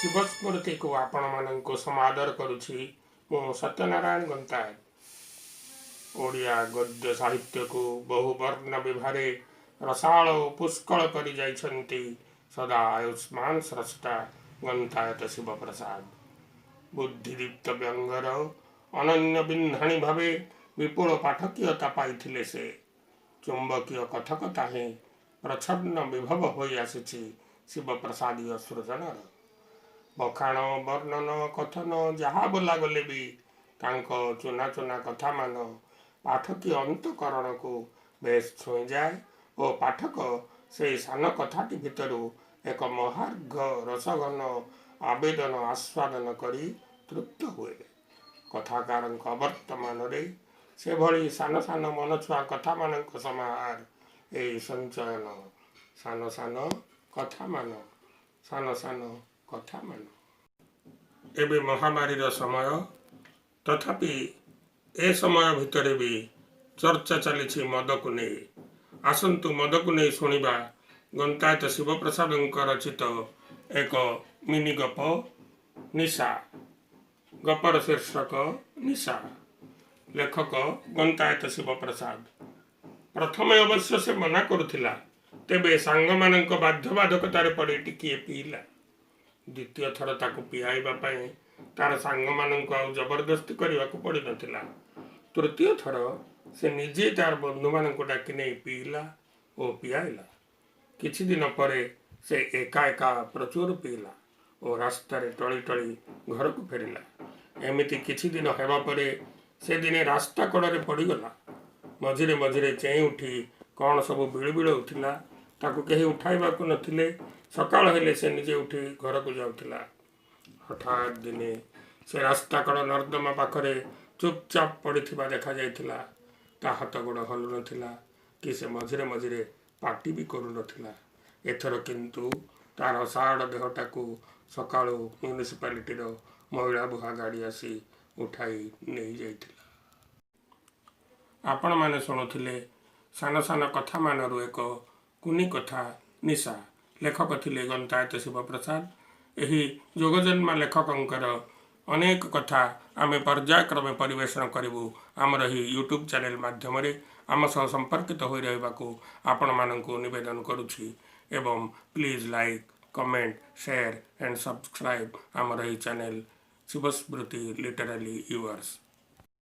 ଶିବସ୍ମୃତିକୁ ଆପଣମାନଙ୍କୁ ସମାଦର କରୁଛି। ମୁଁ ସତ୍ୟନାରାୟଣ ଗନ୍ତାୟତ। ଓଡ଼ିଆ ଗଦ୍ୟ ସାହିତ୍ୟକୁ ବହୁ ବର୍ଣ୍ଣ ବିଭାରେ ରସାଳ ଓ ପୁଷ୍କଳ କରି ଯାଇଛନ୍ତି ସଦା ଆୟୁଷ୍ମାନ ସ୍ରଷ୍ଟା ଗନ୍ତାୟତ ଶିବପ୍ରସାଦ। ବୁଦ୍ଧିଦୀପ୍ତ ବ୍ୟଙ୍ଗର ଅନନ୍ୟ ବିନ୍ଧାଣୀ ଭାବେ ବିପୁଳ ପାଠକୀୟତା ପାଇଥିଲେ ସେ। ଚୁମ୍ବକୀୟ କଥକତା ହିଁ ପ୍ରଚ୍ଛନ୍ନ ବିଭବ ହୋଇ ଆସିଛି ଶିବପ୍ରସାଦୀୟ ସୃଜନର। ବଖାଣ, ବର୍ଣ୍ଣନ, କଥନ ଯାହା ବୋଲାଗଲେ ବି ତାଙ୍କ ଚୁନା ଚୁନା କଥାମାନ ପାଠକୀୟ ଅନ୍ତଃକରଣକୁ ବେଶ୍ ଛୁଇଁଯାଏ ଓ ପାଠକ ସେଇ ସାନ କଥାଟି ଭିତରୁ ଏକ ମହାର୍ଘ ରସଘନ ଆବେଦନ ଆସ୍ୱାଦନ କରି ତୃପ୍ତ ହୁଏ। କଥାକାରଙ୍କ ଅବର୍ତ୍ତମାନରେ ସେଭଳି ସାନ ସାନ ମନଛୁଆଁ କଥାମାନଙ୍କ ସମାହାର ଏଇ ସଞ୍ଚୟନ ସାନ ସାନ କଥାମାନ, ସାନ ସାନ କଥାମାନ। ଏବେ ମହାମାରୀର ସମୟ। ତଥାପି ଏ ସମୟ ଭିତରେ ବି ଚର୍ଚ୍ଚା ଚାଲିଛି ମଦକୁ ନେଇ। ଆସନ୍ତୁ, ମଦକୁ ନେଇ ଶୁଣିବା ଗନ୍ତାୟତ ଶିବପ୍ରସାଦଙ୍କ ରଚିତ ଏକ ମିନି ଗପ ନିଶା। ଗପର ଶୀର୍ଷକ ନିଶା। ଲେଖକ ଗନ୍ତାୟତ ଶିବପ୍ରସାଦ। ପ୍ରଥମେ ଅବଶ୍ୟ ସେ ମନା କରୁଥିଲା। ତେବେ ସାଙ୍ଗମାନଙ୍କ ବାଧ୍ୟବାଧକତାରେ ପଡ଼ି ଟିକିଏ ପିଇଲା। ଦ୍ୱିତୀୟ ଥର ତାକୁ ପିଆଇବା ପାଇଁ ତାର ସାଙ୍ଗମାନଙ୍କୁ ଆଉ ଜବରଦସ୍ତି କରିବାକୁ ପଡ଼ିନଥିଲା। ତୃତୀୟ ଥର ସେ ନିଜେ ତାର ବନ୍ଧୁମାନଙ୍କୁ ଡାକି ନେଇ ପିଇଲା ଓ ପିଆଇଲା। କିଛି ଦିନ ପରେ ସେ ଏକା ଏକା ପ୍ରଚୁର ପିଇଲା ଓ ରାସ୍ତାରେ ଟଳି ଟଳି ଘରକୁ ଫେରିଲା। ଏମିତି କିଛି ଦିନ ହେବା ପରେ ସେ ଦିନେ ରାସ୍ତା କଡ଼ରେ ପଡ଼ିଗଲା। ମଝିରେ ମଝିରେ ଚେଇଁ ଉଠି କ'ଣ ସବୁ ବିଳିବିଳଉଥିଲା। ତାକୁ କେହି ଉଠାଇବାକୁ ନଥିଲେ। ସକାଳ ହେଲେ ସେ ନିଜେ ଉଠି ଘରକୁ ଯାଉଥିଲା। ହଠାତ୍ ଦିନେ ସେ ରାସ୍ତା କଡ଼ ନର୍ଦ୍ଦମା ପାଖରେ ଚୁପଚାପ ପଡ଼ିଥିବା ଦେଖାଯାଇଥିଲା। ତା ହାତ ଗୋଡ଼ ହଲୁନଥିଲା କି ସେ ମଝିରେ ମଝିରେ ପାଟି ବି କରୁନଥିଲା। ଏଥର କିନ୍ତୁ ତାର ଅସାଡ଼ ଦେହଟାକୁ ସକାଳୁ ମ୍ୟୁନିସିପାଲିଟିର ମଇଳା ବୁହା ଗାଡ଼ି ଆସି ଉଠାଇ ନେଇଯାଇଥିଲା। ଆପଣମାନେ ଶୁଣୁଥିଲେ ସାନ ସାନ କଥାମାନରୁ ଏକ କୁନି କଥା ନିଶା। ଲେଖକ ଥିଲେ ଗନ୍ତାୟତ ଶିବପ୍ରସାଦ। ଏହି ଯୋଗଜନ୍ମା ଲେଖକଙ୍କର ଅନେକ କଥା ଆମେ ପର୍ଯ୍ୟାୟକ୍ରମେ ପରିବେଷଣ କରିବୁ ଆମର ଏହି ୟୁଟ୍ୟୁବ୍ ଚ୍ୟାନେଲ୍ ମାଧ୍ୟମରେ। ଆମ ସହ ସମ୍ପର୍କିତ ହୋଇ ରହିବାକୁ ଆପଣମାନଙ୍କୁ ନିବେଦନ କରୁଛି ଏବଂ please like, comment, share and subscribe ଆମର ଏହି ଚ୍ୟାନେଲ୍ ଶିବସ୍ମୃତି ଲିଟରାଲି ୟୁଅର୍ସ।